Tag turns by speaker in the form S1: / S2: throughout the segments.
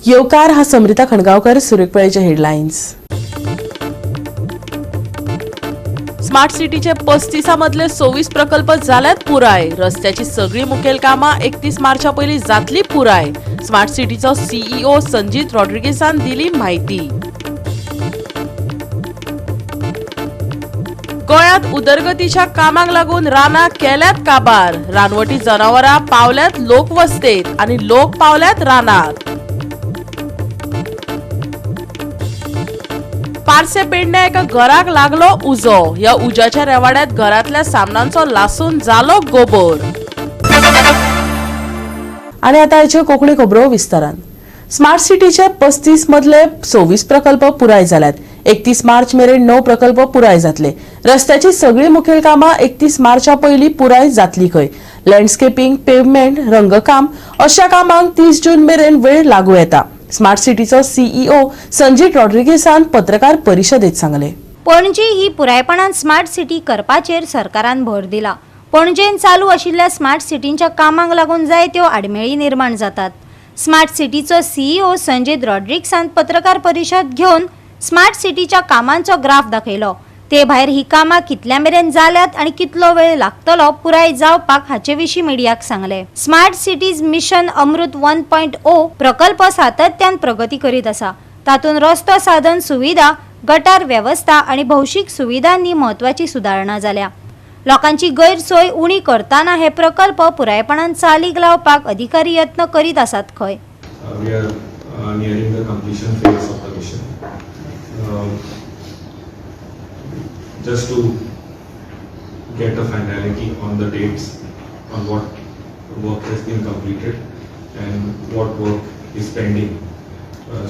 S1: येवकार हा समरिता खणगावकर. सुरेखपळेचे headlines. Smart सिटीचे 35 मदले 26 प्रकल्प जाल्यात पुराय. रस्त्याची सगळी मुखेल कामां 31 मार्चा पयलीं जातली पुराय. स्मार्ट सिटीचो सीईओ संजीत रॉड्रिगेसान दिली म्हायती. गोंयांत उदरगतीच्या कामाक लागून रानां केल्यात काबार. रानवटी जनावरां पावल्यात लोकवस्तेत आनी लोक पावल्यात रानात. पार्से पेडण्या एका घराक लागलो उजो. ह्या उज्याच्या रेवाड्यात घरांतल्या सामनांचो लासून जालो गोबोर. आणि आता आयच्यो कोंकणी खबरो विस्तारान. स्मार्ट सिटीचे 35 मदले 26 प्रकल्प पुराय जाल्यात. 31 मार्च मेरेन 9 प्रकल्प पुराय जातले. रस्त्याची सगळी मुखेल कामां 31 मार्चा पयलीं पुराय जातली खंय. लँडस्केपिंग, पेवमेंट, रंगकाम अशा कामांक 30 जून मेरेन वेळ लागू येता, स्मार्ट सिटीचो सीईओ संजीत रॉड्रिगेसान पत्रकार परिशदेत सांगले.
S2: पणजी ही पुरायपणान स्मार्ट सिटी करपाचेर सरकारान भर दिला. पणजेन चालू आशिल्ल्या स्मार्ट सिटींच्या कामांक लागून जायत्यो आडमेळी निर्माण जातात. स्मार्ट सिटीचो सीईओ संजीत रॉड्रिक्सान पत्रकार परिशद घेवन स्मार्ट सिटीच्या कामांचो ग्राफ दाखयलो. ते भायर ही कामां कितल्या मेरेन जाल्यात आनी कितलो वेळ लागतलो पुराय जावपाक हाचे विशीं मिडियाक सांगले. स्मार्ट सिटीज मिशन अमृत 1.0 प्रकल्प सातत्यान प्रगती करीत आसा. तातूंत रस्तो साधन सुविधा, गटार वेवस्था आनी भौशीक सुविधांनी म्हत्वाची सुदारणा जाल्या. लोकांची गैरसोय उणी करतना हे प्रकल्प पुरायपणान चालीक लावपाक अधिकारी यत्न करीत आसात खंय.
S3: We are nearing the completion phase of the mission. Just to get a finality on the dates, on what work has been completed and what work is pending,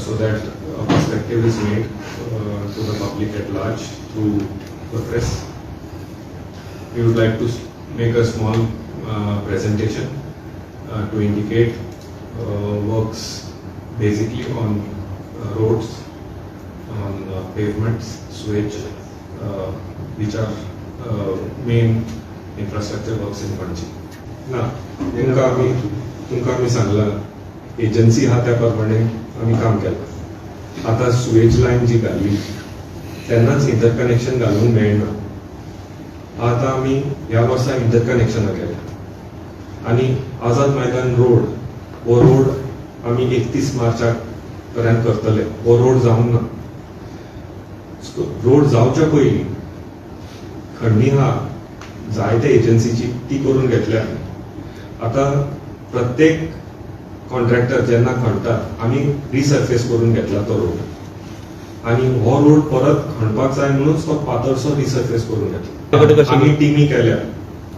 S3: so that a perspective is made to the public at large through the press. We would like to make a small presentation to indicate works basically on roads, on pavements, sewage, which are main infrastructure works in Panaji. ना, तुमकां आमी सांगलां, agency आहा त्या प्रमाणे आमी काम केलां. आतां सुवेज लायन जी घाली तेन्नाच इंटरकनेक्शन घालूंक मेळना. आतां आमी ह्या वर्सा इंटरकनेक्शनां केल्या आनी आझाद मैदान रोड हो रोड आमी 31 मार्चाक पर्यंत करतले. हो रोड जावंक ना. रोड जावच्या पयलीं खणणी आहा जायते एजन्सीची, ती करून घेतल्या आमी. आतां प्रत्येक कॉन्ट्रॅक्टर जेन्ना खणटा, आमी रिसर्फेस करून घेतला तो रोड आनी हो रोड परत खणपाक जाय म्हणूनच तो पातळसो रिसर्फेस करून घेतला. आमी टिमी केल्या.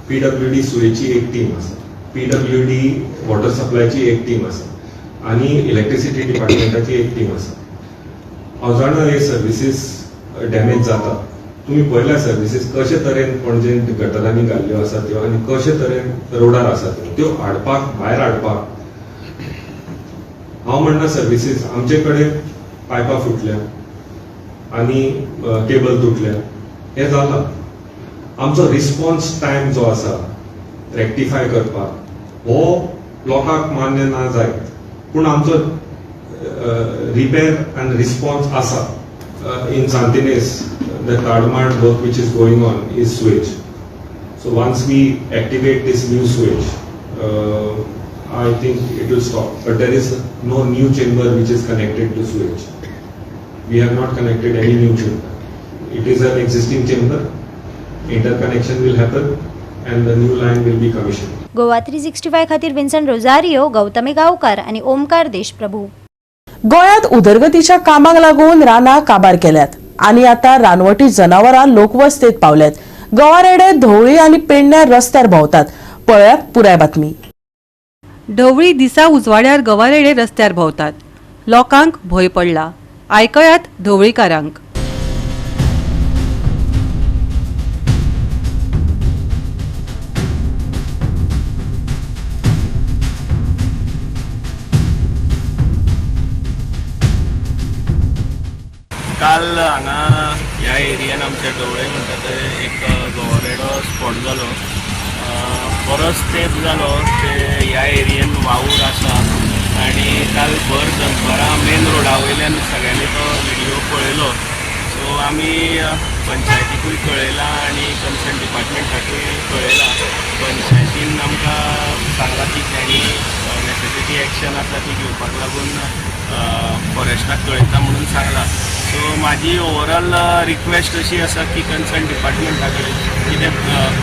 S3: पीडब्ल्यूडी सुवेची एक टीम आसा, पीडब्ल्यूडी वॉटर सप्लायची एक टीम आसा आनी इलेक्ट्रिसिटी डिपार्टमेंटाची एक टीम आसा. हांव जाणा हे सर्विसीस डॅमेज जाता. तुमी पळयल्या सर्विसीस कशे तरेन पणजेन गटरांनी घाल्ल्यो आसा त्यो आनी कशे तरेन रोडार आसा त्यो. त्यो हाडपाक, भायर हाडपाक हांव म्हणना, सर्विसीस आमचे कडेन पायपां फुटल्या आनी केबल तुटल्या हें जालां. आमचो रिस्पॉन्स टायम जो आसा रेक्टिफाय करपाक हो लोकांक मान्य ना जायत, पूण आमचो रिपेर आनी रिस्पॉन्स आसा. In Santa Inez, the Cardamart work which is going on is sewage. So once we activate this new sewage, I think it will stop. But there is no new chamber which is connected to sewage. We have not connected any new chamber. It is an existing chamber. Interconnection will happen and the new line will be commissioned.
S2: Goa 365 खातीर Vinson Rosario, Gautami गांवकार आनी ओमकार देशप्रभू.
S1: गोंयांत उदरगतीच्या कामाक लागून रानां काबार केल्यात आनी आतां रानवटी जनावरां लोकवस्तेत पावल्यात. गोवा रेडे धवळी आनी पेडण्या रस्त्यार भोंवतात. पळयात पुराय बातमी.
S4: ढवळी दिसा उजवाड्यार गवारेडे रस्त्यार भोंवतात. लोकांक भंय पडला. आयकयात ढवळीकारांक.
S5: काल हांगा ह्या एरियान आमच्या ढवळे म्हणटा ते एक गवारेडो स्पॉट जालो. बरोच तेंप जालो ते ह्या एरियेन वावर आसा. आनी काल भर दनपरां मेन रोडा वयल्यान सगळ्यांनी तो व्हिडियो पळयलो. सो आमी पंचायतीकूय कळयलां आनी कन्सर्न डिपार्टमेंटाकूय कळयलां. पंचायतीन आमकां सांगलां की तांणी नॅसेसरी एक्शन आसा ती घेवपाक लागून फॉरेस्टाक कळयता म्हणून सांगलां. सो म्हाजी ओवरऑल रिक्वेस्ट अशी आसा की कन्सर्न डिपार्टमेंटा कडेन कितें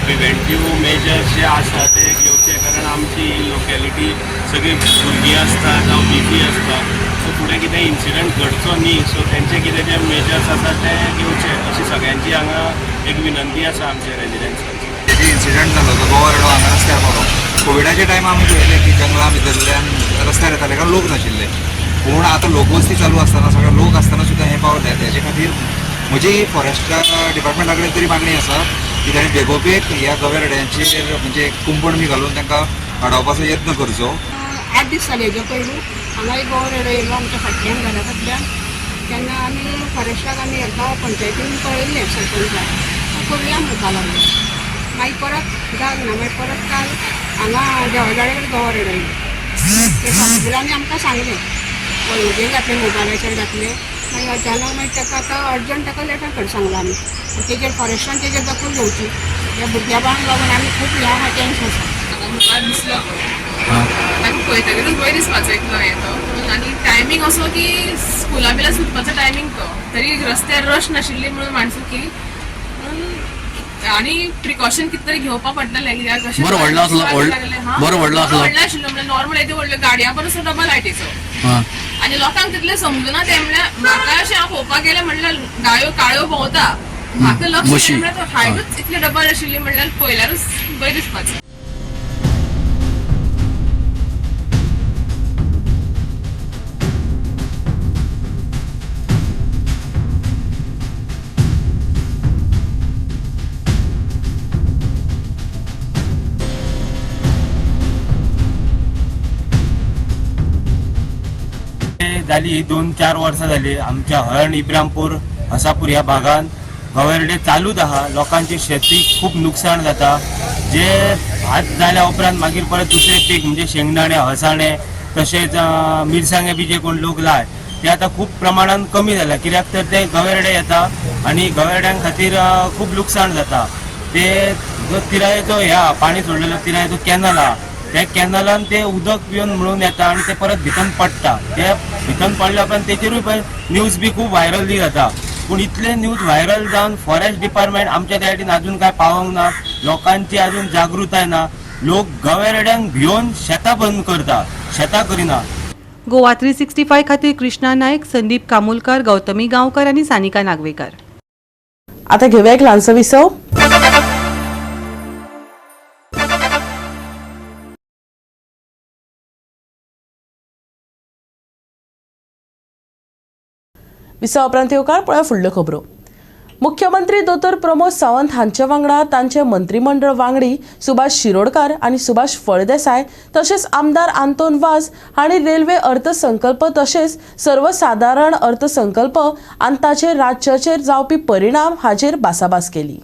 S5: प्रिवेंटीव मेजर्स जे आसा ते घेवचे, कारण आमची ही लोकेलिटी सगळीं भुरगीं आसता जावं बिजी आसता. सो फुडें कितें इन्सिडंट घडचो न्ही, सो तेंचे कितें जे मेजर्स आसा ते घेवचे अशी सगळ्यांची हांगा एक विनंती आसा आमच्या रेजिडंट्सांची.
S6: जे इन्सिडंट जालो तो गोवा रेडो हांगा रस्त्यार पावलो. कोविडाच्या टायमार आमी पळयलें की जंगलां भितरल्यान रस्त्यार येताले कारण लोक नाशिल्ले. पूण आतां लोकवस्ती चालू आसतना सगळे लोक आसतना सुद्दां हें पावले. तेजे खातीर म्हजी फॉरेस्टा डिपार्टमेंटा कडेन तरी मागणी आसा की ताणें बेगोबेग ह्या गव्या रेड्यांचेर म्हणजे कुंपण बी घालून तांकां आडावपाचो यत्न करचो.
S7: 8 दीस जाले हेजे पयलू हांगा एक गोवर रेडो येयलो आमच्या फाटल्यान, घरा फाटल्यान. तेन्ना आमी फॉरेस्टाक आमी हेका पंचायतीन कळयल्लें सरपंचाक, करुया म्हणपाक लागले. मागीर परत जाग ना. मागीर परत काल हांगा देवळाडे कडेन गोवर रेडो येयलो. ते सांगले आमकां, सांगलें हेजेर घातलें, मोबायलाचेर घातलें. मागीर अचानक मागीर ताका आतां अर्जंट ताका लेटर कडेन सांगलां आमी. तेजेर फॉरेस्टान तेजेर दखल घेवची. ह्या भुरग्या बाळांक लागून आमी खूब ह्या टेन्शन आसा.
S8: मुखार दिसलो ताका पळयतकीरच भंय दिसपाचो इतलो हें तो. म्हणून आनी टायमींग असो की स्कुला बिला सुटपाचो टायमींग तो, तरी रस्त्यार रश नाशिल्ली म्हणून माणसुकी म्हणून आनी प्रिकॉशन कितें तरी घेवपा पडटलें कित्याक अशें
S9: बरो व्हडलो आसलो,
S8: दिसपाक लागलें, हा.
S9: बरो व्हडलो आसलो.
S8: व्हडलो आशिल्लो म्हणल्यार नॉर्मल येदे व्हडल्यो गाडयां परस डबल हायटीचो. आनी लोकांक तितलें समजुना तें. म्हणल्यार म्हाका अशें हांव पळोवपाक गेलें म्हणल्यार गायो काळ्यो भोंवता, म्हाका लक्ष
S9: म्हशी.
S8: गेलें म्हणल्यार हायटूच इतली डबल आशिल्ली म्हणल्यार पळयल्यारूच भंय दिसपाचो.
S5: झाली 2-4 वर्सां झाली आमच्या हळण इब्रामपूर हसापूर ह्या भागान गवेरेडे चालूच आहा. लोकांची शेती खूब नुकसाण जाता. जे भात जाल्या उपरांत मागीर परत दुसरे पीक म्हणजे शेंगदाणे, हसाणे, तशेंच मिरसांगे बी जे कोण लोक लाय ते आतां खूब प्रमाणान कमी जाला, कित्याक तर ते गवेरेडे येता आनी गवेरेड्यां खातीर खूब लुकसाण जाता. ते जो तिरायेचो ह्या पाणी सोडलेलो तिरायेचो कॅनल आहा, त्या कॅनलान ते उदक पिवन म्हणून येता आनी ते परत भितर पडटा. ते भितर पडल्या उपरांत तेचेरूय न्यूज बी खूब व्हायरल बी जाता. पूण इतले न्यूज व्हायरल जावन फॉरेस्ट डिपार्टमेंट आमच्या सायडीन अजून काय पावोंक ना. लोकांची अजून जागृताय ना. लोक गवेरेड्यांक भियोन शेतां बंद करता, शेतां करिना.
S4: गोवा 365 खातीर कृष्णा नायक, संदीप कामुलकर, गौतमी गांवकर आनी सानिका नागवेकर.
S1: आता घेवया एक ल्हानसो विसव. विसवा उपरांत येवकार पळया फुडल्यो खबरो. मुख्यमंत्री दोतोर प्रमोद सावंत हांचे वांगडा तांचे मंत्रीमंडळ वांगडी सुभाष शिरोडकर आनी सुभाष फळदेसाय तशेंच आमदार आंतोन वाज हांणी रेल्वे अर्थसंकल्प तशेंच सर्वसादारण अर्थसंकल्प आनी ताचेर राज्याचेर जावपी परिणाम हाचेर भासाभास केली.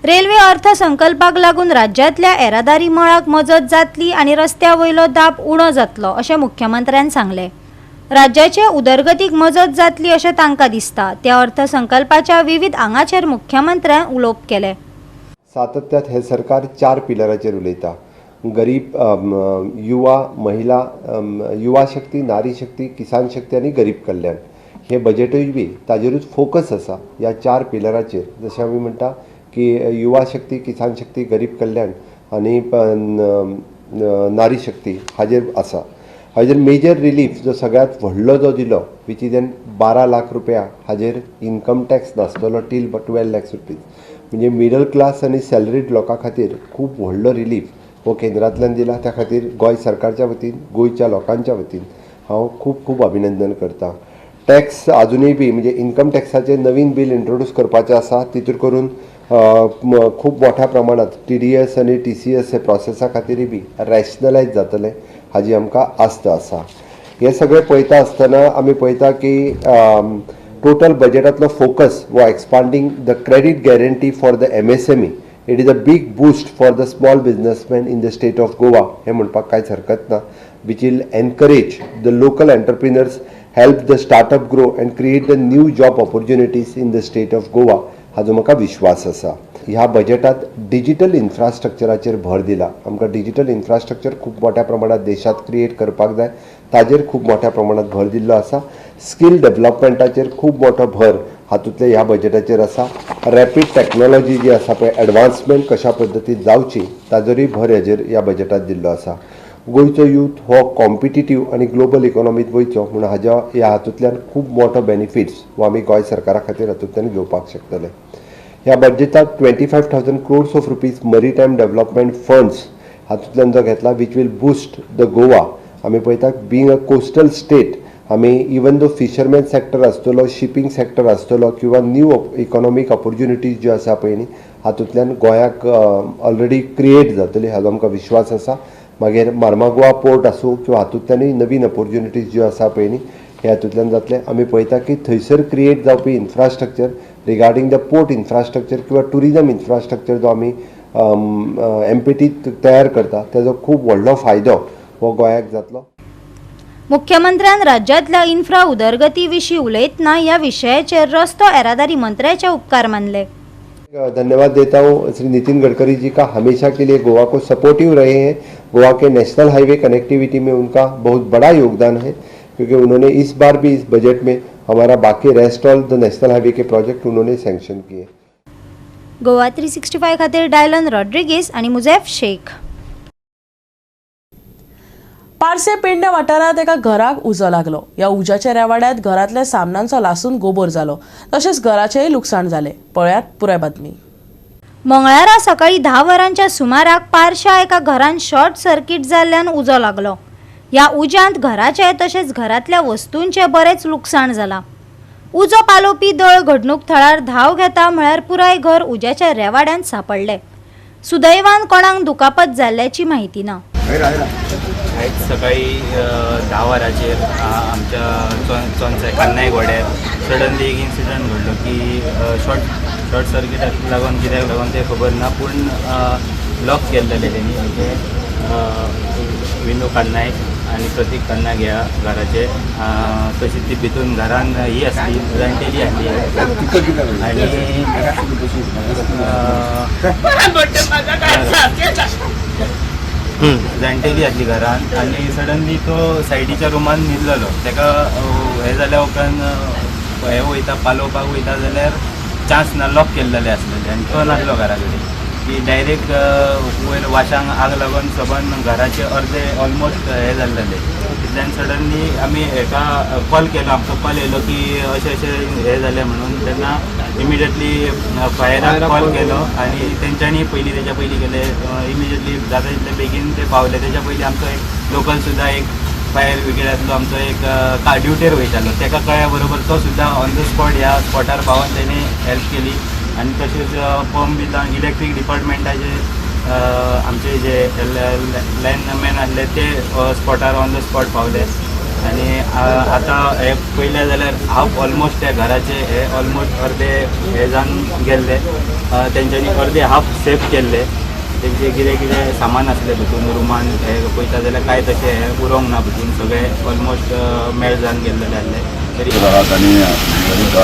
S2: रेल्वे अर्थसंकल्पाक लागून राज्यांतल्या येरादारी मळाक मजत जातली आनी रस्त्या वयलो दाब उणो जातलो अशें मुख्यमंत्र्यान सांगलें. राज्याचे उदरगतीक मजत जातली अशें तांकां दिसता. त्या अर्थसंकल्पाच्या विविध आंगाचेर मुख्यमंत्र्यान उलोवप केलें.
S10: सातत्यात हे सरकार 4 पिलराचेर उलयता. गरीब, युवा, महिला, युवा शक्ती, नारी शक्ती, किसान शक्ती आनी गरीब कल्याण. हे बजेटूय बी ताजेरूच फोकस आसा ह्या 4 पिलराचेर. जशें आमी म्हणटा की युवा शक्ती, किसान शक्ती, गरीब कल्याण आनी नारी शक्ती हाजेर आसा. हाजेर मेजर रिलीफ जो सगळ्यांत व्हडलो जो दिलो which is N 12 lakh रुपया हाजेर इन्कम टॅक्स नासतलो टील 12 लॅक्स रुपीज. म्हणजे मिडल क्लास आनी सॅलरीड लोकां खातीर खूब व्हडलो रिलीफ हो केंद्रांतल्यान दिला. त्या खातीर गोंय सरकारच्या वतीन, गोंयच्या लोकांच्या वतीन हांव खूब खूब अभिनंदन करता. टॅक्स आजुनूय बी म्हणजे इन्कम टॅक्साचें नवीन बील इंट्रोड्यूस करपाचें आसा. तितूर करून खूब मोठ्या प्रमाणांत TDS आनी TCS हे प्रोसेसा खातीरय बी रॅशनलायज जातलें हाजी आमकां आस्त आसा. हें सगळें पळयता आसतना आमी पळयता की टोटल बजेटांतलो फोकस हो expanding the credit guarantee for the MSME It is a big boost for the small businessman in the state of Goa हें म्हणपाक कांयच हरकत ना, which will encourage the local entrepreneurs, help the startup grow and create the new job opportunities in the state of Goa, हाजो म्हाका विश्वास आसा. ह्या बजेटात digital इन्फ्रास्ट्रक्चराचेर भर दिला. आमकां डिजिटल इन्फ्रास्ट्रक्चर खूब मोठ्या प्रमाणात देशात क्रिएट करपाक जाय, ताजेर खूब मोठ्या प्रमाणात भर दिल्लो आसा. स्कील डेव्हलपमेंटाचेर खूब मोठो भर हातूंतले ह्या बजेटाचेर आसा. रॅपीड टॅक्नॉलॉजी जी आसा पळय, एडवान्समेंट कशा पद्दतीन जावची, ताजोरूय भर हेजेर ह्या बजेटात दिल्लो आसा. गोंयचो यूथ हो कॉम्पिटिटीव आनी ग्लोबल इकॉनॉमीत वयचो म्हूण हाज्या ह्या हातूंतल्यान खूब मोठो बेनिफिट्स हो आमी गोंय सरकारा खातीर हातूंतल्यान घेवपाक शकतले. ह्या बजेटात 25,000 crores of rupees maritime development funds हातूंतल्यान जो घेतला, which will boost the Goa. आमी पळयता, बींग अ कोस्टल स्टेट, आमी इवन दो फिशरमॅन सेक्टर आसतलो, शिपींग सेक्टर आसतलो किंवा न्यू इकॉनॉमीक ऑपॉर्च्युनिटीज ज्यो आसा पळय न्ही, हातूंतल्यान गोंयाक ऑलरेडी क्रिएट जातली हाजो आमकां विश्वास आसा. मागीर मार्मागोवा पोर्ट आसूं किंवा हातूंतल्यानूय नवीन ऑपॉर्च्युनिटीज ज्यो आसा पळय न्ही, हे हातूंतल्यान जातले. आमी पळयता की थंयसर क्रिएट जावपी infrastructure regarding the port infrastructure किंवा टुरिजम इन्फ्रास्ट्रक्चर जो आमी एमपीटीत तयार करता, तेजो खूब व्हडलो फायदो हो गोंयाक जातलो.
S2: मुख्यमंत्र्यान राज्यांतल्या इन्फ्रा उदरगती विशीं उलयतना ह्या विशयाचेर रस्तो येरादारी मंत्र्याचे उपकार मानले.
S10: धन्यवाद देता हूँ श्री नितिन गडकरी जी का, हमेशा के लिए गोवा को सपोर्टिव रहे हैं. Goa K national highway connectivity में उनका बहुत बड़ा योगदान है, क्योंकि उन्होंने इस बार भी इस बजट में हमारा बाकी rest all the national highway K project उन्होंने सैंक्शन किए.
S2: गोवा 365 खातीर डायलन रॉड्रिगीस आनी मुझेफ शेख.
S1: पार्से पेडणे वाठारांत एका घराक उजो लागलो. ह्या उज्याच्या रेवाड्यात घरांतल्या सामनांचो लासून गोबोर जालो, तशेंच घराचेंय लुकसाण जालें. पळयात पुराय बातमी.
S2: मंगळारा सकाळी 10 वरांच्या सुमाराक पारशा एका घरान शॉर्ट सर्किट जाल्ल्यान उजो लागलो. ह्या उज्यांत घराचें तशेंच घरांतल्या वस्तूंचें बरेंच लुकसाण जालां. उजो पालोवपी दळ घडणूक थळार धांव घेता म्हळ्यार पुराय घर उज्याच्या रेवाड्यांत सांपडलें. सुदैवान कोणाक दुखापत जाल्ल्याची म्हायती ना.
S5: आयज सकाळी 10 वरांचेर आमच्या चोनसे कान्नाय गोड्यार सडनली एक इन्सिडंट घडलो की शॉर्ट सर्किटाक लागून, कित्याक लागून तें खबर ना, पूण लॉक केल्लेलें तेणी म्हणजे विनू कान्नायक आनी प्रतीक कान्नायक ह्या घराचे. तशीच ती भितून घरान ही आसली, जाणटेली आसली आनी जाणटेली आसली घरान आनी सडनली तो सायडीच्या रुमान न्हिदलेलो. ताका हें जाल्या उपरांत हें वयता, पालोवपाक वयता जाल्यार चान्स ना, लॉक केल्लेले आसलेले आनी तो नासलो घरा कडेन की डायरेक्ट वयर वाशांक आग लागून सबंद घराचे अर्दे ऑलमोस्ट हें जाल्लेले. तितल्यान सडनली आमी हेका कॉल केलो, आमकां कॉल येयलो की अशें अशें हें जालें म्हणून. तेन्ना इमिडिएटली फायराक कॉल केलो आनी तेंच्यांनी पयलीं तेच्या पयलीं केले. इमिडिएटली जाता तितले बेगीन ते पावले. तेच्या पयलीं आमचो एक लोकल सुद्दां, एक फायर ब्रिगेडांतलो आमचो एक ड्युटेर वयतालो, ताका कळ्ळ्या बरोबर तो सुद्दां ऑन the spot ह्या स्पॉटार पावोन तेणी हेल्प केली. आनी तशेंच पंप बी लावन इलेक्ट्रीक डिपार्टमेंटाचे आमचे जे लायनमॅन आसले ते स्पॉटार ऑन the spot पावले. आनी आतां हे पयलें जाल्यार हाफ ऑलमोस्ट त्या घराचे हे ऑलमोस्ट अर्दे हे जावन गेल्ले. तेंच्यांनी अर्दे हाफ सेफ केल्ले. तेंचे कितें कितें सामान आसलें भितून रुमान, हे पळयता जाल्यार कांय तशें हें उरोंक ना भितून, सगळें ऑलमोस्ट मेळ जावन गेल्लेलें आसलें तरी.
S9: घरात आनी एक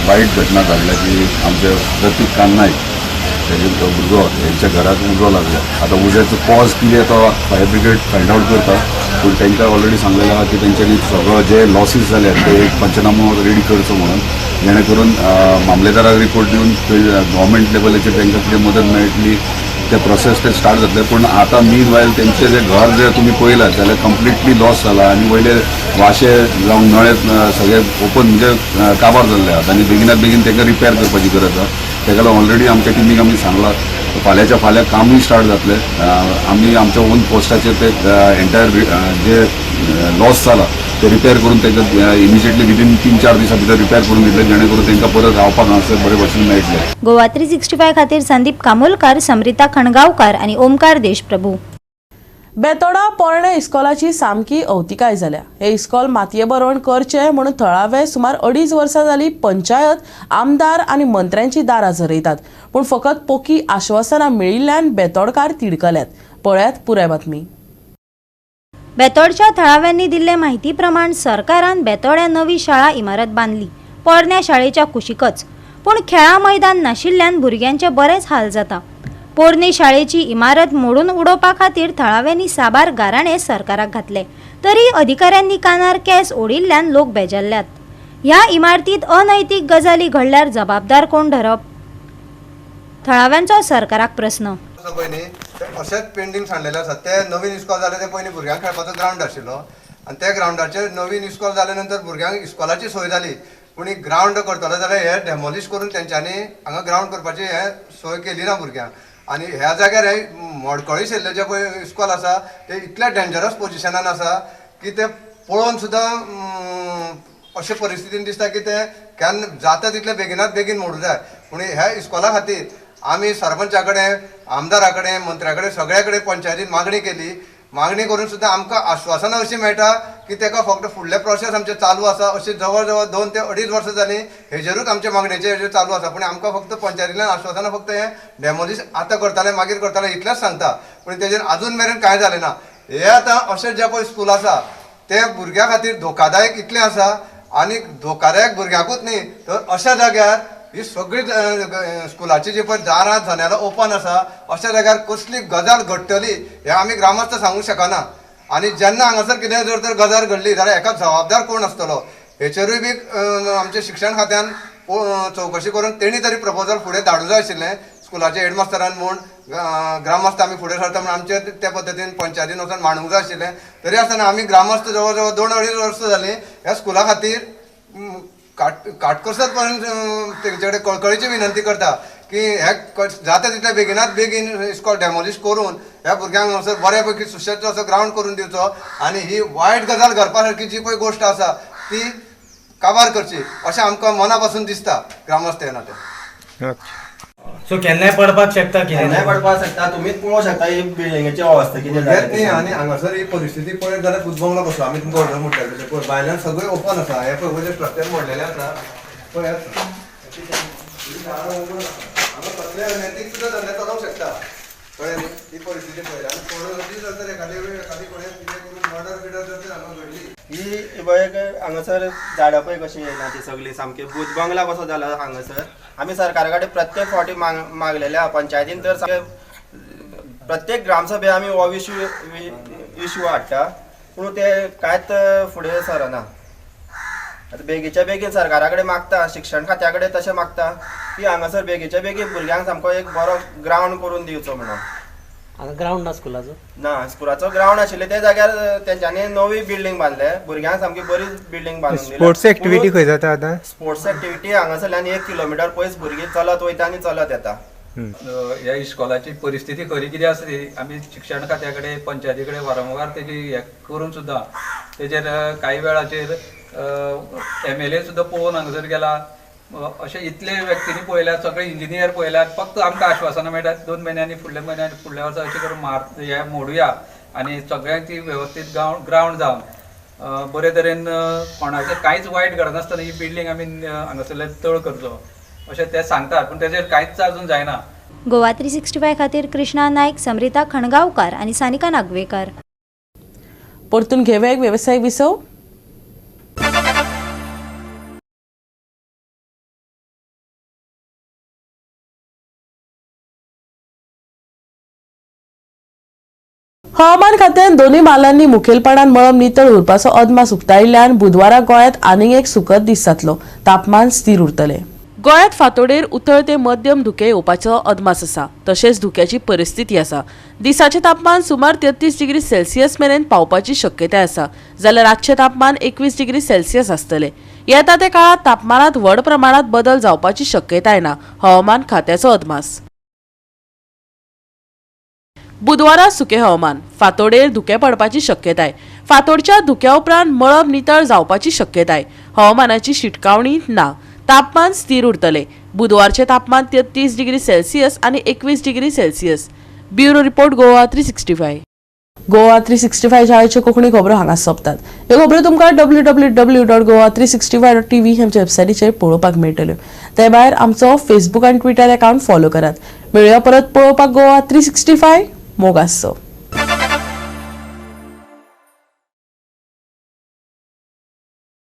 S9: वायट घटना घडल्या की आमचे प्रतीक कान्नायक तेजे भुरगो हेंच्या घराक उजो लागलो. आतां उज्याचो कॉज कितें तो फायर ब्रिगेड फायंड आवट करता, पूण तांकां ऑलरेडी सांगलेलें आहा की तेंच्यांनी सगळो जे लॉसीस जाल्यात ते एक पंचनामो रेडी करचो म्हणून, जेणे करून मामलेदाराक रिपोर्ट दिवन गव्हर्मेंट लेवलाचेर तांकां कितें मदत मेळटली ते प्रोसेस ते स्टार्ट जातले. पूण आतां मीन वायल तेंचें जें घर जें तुमी पळयलां जाल्यार कंप्लिटली लॉस जाला आनी वयले वाशे जावं नळे सगळे ओपन म्हणजे काबार जाल्ले आहात आनी बेगिनात बेगीन तांकां रिपेर करपाची गरज आहा. ताका लागून ऑलरेडी आमच्या टिमीक आमी सांगलां, फाल्यांच्या फाल्यां कामूय स्टार्ट जातलें. आमी आमच्या ओन पोस्टाचेर ते एंटायर जे लॉस जाला ते रिपेर करून तांकां इमिजिएटली विदीन 3-4 दिसां भितर रिपेर करून दितले, जेणे करून तांकां परत रावपाक हांगासर बरे भशेन मेळटलें.
S2: गोवा 365 खातीर संदीप कामोलकार, समरिता खणगावकार आनी ओमकार देशप्रभू.
S1: बेतोडा पोरण्या इस्कॉलाची सामकी अवतिकाय जाल्या. हे इस्कॉल मातये बरवण करचें म्हणून थळावे सुमार 2.5 वर्सां जाली पंचायत, आमदार आनी मंत्र्यांची दारां झरयतात, पूण फकत पोकी आश्वासनां मेळिल्ल्यान बेतोडकार तिडकल्यात. पळयात पुराय बातमी.
S2: बेतोडच्या थळाव्यांनी दिल्ले म्हायती प्रमाण सरकारान बेतोड्या नवी शाळा इमारत बांदली पोरण्या शाळेच्या कुशीकच, पूण खेळां मैदान नाशिल्ल्यान भुरग्यांचे बरेच हाल जाता. पोरणी शाळेची इमारत मोडून उडोवपा खातीर थळाव्यांनी साबार गाराणे सरकाराक घातले, तरी अधिकाऱ्यांनी कानार केस ओडिल्ल्यान लोक बेजारल्यात. ह्या इमारतीत अनैतीक गजाली घडल्यार जबाबदार कोण धरप, थळाव्यांचो सरकाराक प्रस्न.
S11: पयलीं अशेंच पेंडींग सांडलेले आसा. ते नवीन इस्कॉल जालें ते पयलीं भुरग्यांक खेळपाचो ग्रावंड आशिल्लो आनी त्या ग्रावंडाचेर नवीन इस्कॉल जाले नंतर भुरग्यांक इस्कॉलाची सोय जाली, पूण ग्रावंड करतलो जाल्यार हे डेमोलिश करून तेंच्यांनी हांगा ग्रावंड करपाची हे सोय केली ना भुरग्यांक. आनी ह्या जाग्यार हे मोडकळी शेल्ले जे पळय इस्कॉल आसा ते इतल्या डेंजरस पोजिशनान आसा की ते पळोवन सुद्दां अशे परिस्थितीन दिसता की ते केन्ना जाता तितले बेगिनात बेगीन मोडूं जाय. पूण ह्या इस्कॉला खातीर आमी सरपंचा कडेन, आमदारा कडेन, मंत्र्या कडेन, सगळ्या कडेन पंचायतीन मागणी केली. मागणी करून सुद्दां आमकां आश्वासनां अशीं मेळटा की तेका फक्त फुडले प्रोसेस आमचे चालू आसा. अशें जवळ जवळ 2 ते 2.5 वर्सां जालीं हेजेरूच आमचे मागणेचे हेजेर चालू आसा. पूण आमकां फक्त पंचायतींतल्यान आश्वासनां फक्त हें डेमोलिश आतां करताले मागीर करताले इतलेंच सांगता, पूण तेजेर आजून मेरेन कांय जालें ना. हें आतां अशें जें पळय स्कूल आसा तें भुरग्यां खातीर धोकादायक इतलें आसा आनी धोकादायक भुरग्यांकूच न्ही तर अशा जाग्यार ही सगळी स्कुलाची जी पळय दारां जनेलां ओपन आसा अशा जाग्यार कसली गजाल घडटली हें आमी ग्रामस्थ सांगूंक शकना. आनी जेन्ना हांगासर कितें जर तर गजाल घडली जाल्यार हेका जबाबदार कोण आसतलो हेचेरूय बी आमच्या शिक्षण खात्यान चवकशी करून तेणी तरी प्रपोजल फुडें धाडूं जाय आशिल्लें. स्कुलाचे हेडमास्टरान म्हूण ग्रामस्थ आमी फुडें सरता म्हूण आमचे त्या पद्दतीन पंचायतीन वचून मांडूंक जाय आशिल्लें. तरी आसतना आमी ग्रामस्थ जवळ जवळ 2-2.5 वर्सां जालीं ह्या स्कुला खातीर काटकसर पर्यंत तेंचे कडेन कळकळीची विनंती करता की हे जाता तितले बेगिनात बेगीन इस्कॉल डेमोलिश करून ह्या भुरग्यांक हांगासर बऱ्या पैकी सुशेग असो ग्रावंड करून दिवचो आनी ही वायट गजाल घडपा सारकी जी पळय गोश्ट आसा ती काबार करची अशें आमकां मना पासून दिसता ग्रामस्थ ह्या नात्यान.
S5: सो केन्नाय पडपाक शकता,
S12: केन्नाय पडपाक शकता. तुमीच पळोवंक शकता ही बिल्डिंगेची अवस्था कितें जाल्या
S11: न्ही. आनी हांगासर ही परिस्थिती पळयत जाल्यार भूतबंगलो कसो आमी तुमकां ऑर्डर म्हणटाले तशें पळय भायल्यान सगळें ओपन आसा. हें पळय वयलें स्ट्रक्चर मोडलेलें आसा पळय हांगा कसले अनैतीक सुद्दां धंदे चलोवंक शकता. कळ्ळें न्ही ही परिस्थिती पळयली आनी कोण जर तर एखादी वेळ एखादी कोणें कितें करून मर्डर बिर्डर जर तर हांगा घडली
S12: ही पळय हांगासर झाडां पळय कशीं येयला ती सगळीं सामकी भूत बंगला कसो जाला हांगासर. आमी सरकारा कडेन प्रत्येक फावटी मागलेले आहा पंचायतीन तर प्रत्येक ग्रामसभे आमी हो इशू हाडटा, पूण ते कांयच फुडें सरना. आतां बेगीच्या बेगीन सरकारा कडेन मागता, शिक्षण खात्या कडेन तशें मागता की हांगासर बेगीच्या बेगीन भुरग्यांक सामको एक बरो ग्रावंड करून दिवचो म्हणून.
S13: आतां ग्रावंड ना स्कुलाचो?
S12: ना, स्कुलाचो ग्रावंड आशिल्ले त्या जाग्यार तेंच्यांनी नवी बिल्डींग बांदले, भुरग्यांक सामकी बरी बिल्डींग बांदून दिली.
S14: स्पोर्ट्स एक्टिविटी खंय जाता आतां?
S12: स्पोर्ट्स एक्टिविटी हांगासरल्यान 1 किलोमिटर पयस भुरगीं चलत वयता आनी चलत येता.
S15: ह्या इस्कॉलाची परिस्थिती खरी कितें आसा ती आमी शिक्षण खात्या कडेन पंचायती कडेन वारंवार तेजी हें करून सुद्दां तेजेर कांय वेळाचेर MLA सुद्दां पळोवन हांगासर गेला. अशें इतले व्यक्तींनी पळयल्यात, सगळे इंजिनियर पळयल्यात, फक्त आमकां आश्वासनां मेळटात 2 म्हयन्यांनी फुडल्या म्हयन्यांनी फुडल्या वर्सा अशें करून हे मोडुया आनी सगळ्यांक ती वेवस्थीत ग्रावंड जावन बरे तरेन कोणाचें कांयच वायट घडनासतना ही बिल्डींग आमी हांगासरल्यान तळ करचो अशें ते सांगतात, पूण तेजेर कांयच अजून जायना.
S2: गोवा 365 खातीर कृष्णा नायक, समृता खणगांवकार आनी सानिका नागवेकर.
S1: परतून घेवया एक वेवसायीक विसव. हवामान खात्यान दोनूय म्हालांनी मुखेलपणान मळब नितळ उरपाचो अदमास उक्तायिल्ल्यान बुधवारा गोंयांत आनीक एक सुकत दीस जातलो. तापमान स्थिर उरतलें. गोंयांत फांतोडेर उथळ ते मध्यम धुकें येवपाचो अदमास आसा. तशेंच धुक्याची परिस्थिती आसा. दिसाचें तापमान सुमार 33 डिग्री सेल्सियस मेरेन पावपाची शक्यताय आसा, जाल्यार रातचें तापमान 21 डिग्री सेल्सियस आसतलें. येता त्या काळांत तापमानांत व्हड प्रमाणांत बदल जावपाची शक्यताय ना, हवामान खात्याचो अदमास. बुधवारा सुकें हवामान, फांतोडेर धुकें पडपाची शक्यताय. फांतोडच्या धुक्या उपरांत मळब नितळ जावपाची शक्यताय. हवामानाची शिटकावणी ना. तापमान स्थिर उरतलें. बुधवारचें तापमान 33 डिग्री सेल्सियस आनी 21 degree Celsius. Bureau report, Goa 365. Goa 365 शाळेच्यो Konkani खबरो हांगा सोंपतात. ह्यो खबरो तुमकां www.goa365.tv आमच्या वेबसायटीचेर पळोवपाक मेळटल्यो. ते भायर आमचो फेसबूक आनी ट्विटर अकावंट फॉलो करात. मेळुया परत पळोवपाक गोवा 365. मोग आसचो.